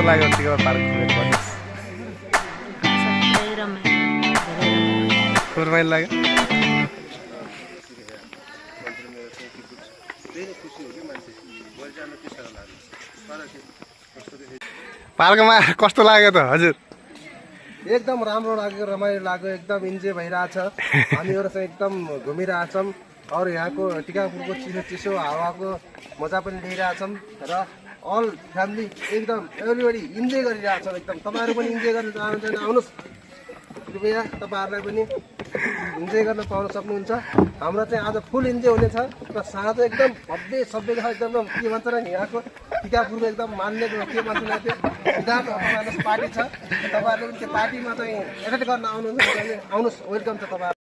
लाग्यो टिकापुर पार्क घुमेर? खुब रमाइलो लाग्यो। पार्कमा कस्तो लाग्यो त हजुर? एकदम राम्रो लाग्यो, रमाइलो लाग्यो, एकदम इन्जोय भइरहेछ। हामीहरू चाहिँ एकदम घुमिरहेछौँ और यहाँको टिकापुरको चिसो चिसो हावाको मजा पनि लिइरहेछौँ र अल फ्यामिली एकदम एभ्रिबडी इन्जोय गरिरहेछौँ। एकदम तपाईँहरू पनि इन्जोय गर्न चाहनुहुन्छ भने आउनुहोस्, कृपया तपाईँहरूलाई पनि इन्जोय गर्न पाउन सक्नुहुन्छ। हाम्रो चाहिँ आज फुल इन्जोय हुनेछ र साँझ एकदम भव्य सभ्य एकदम के भन्छ र यहाँको टिकापुरको एकदम मान्ने के भन्छ त्यो विधान तपाईँहरूको पार्टी छ। तपाईँहरूले पनि त्यो पार्टीमा चाहिँ एटेन्ड गर्न आउनुहुन्छ भने आउनुहोस्, वेलकम छ तपाईँ।